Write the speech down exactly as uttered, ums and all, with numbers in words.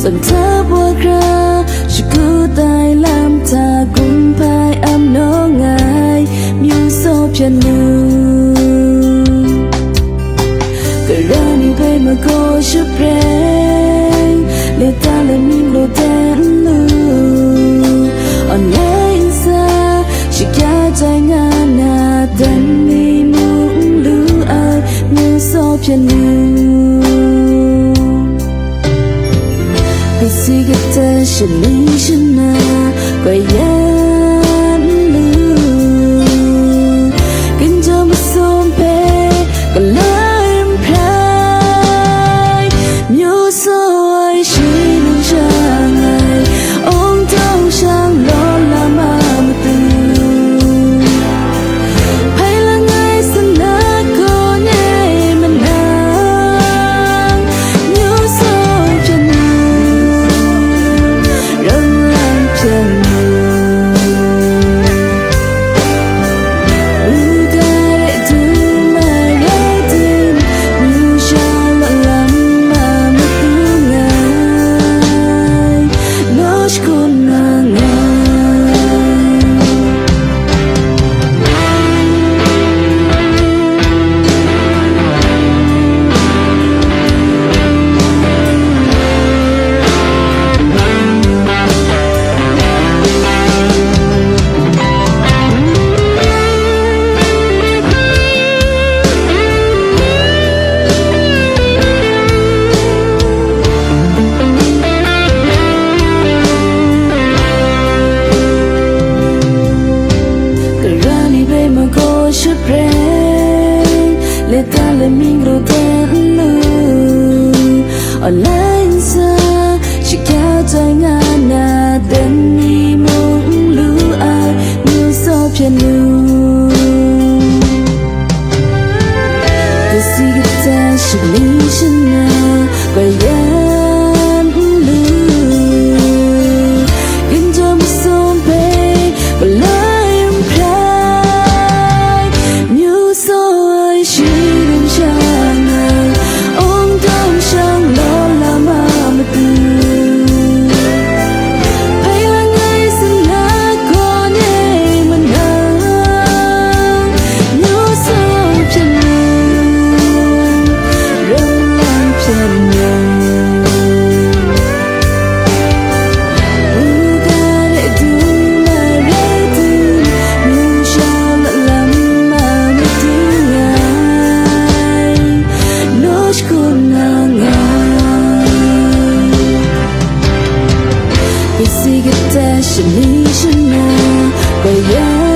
Tsam htap wa hkra, shagu tai lam hta gun hpai am nawng ai, myu saw hpyan nu. Gara ni hpe magaw shapreng, leta lamying gaw ten lu. Online sa, shakya tai nga na, dan mi mung lu ai, myu saw hpyan nu. Kasi kata shaning shana, koi yan lu. Ginjang masum hpe, galai n hprai. Myu saw ai shi nang shang ai, ong tong shang law lam a matu. Hpai lang ai sanat kaw nei manang, myu saw hpyan nu, ram lam hpyan nu. Uga re dum ai rai tim, myu sha law lam a matu ngai, naw shakun na ngai. Gara ni hpe magaw shapreng, leta lamying gaw ten lu. Online sa, shakya tai nga na, dan mi mung lu ai, myu saw hpyan nu. Kasi kata shaning shana, koi yan lu. Ginjang masum hpe, galai n hprai. Myu saw ai shi rim shang ai, ong tong shang law lam a matu. Hpai lang ai sanat kaw nei manang, myu saw hpyan nu, ram lam hpyan nu. Uga re dum ai rai tim, myu sha law lam a matu ngai, naw shakun na ngai. Kasi kata shaning shana, koi yan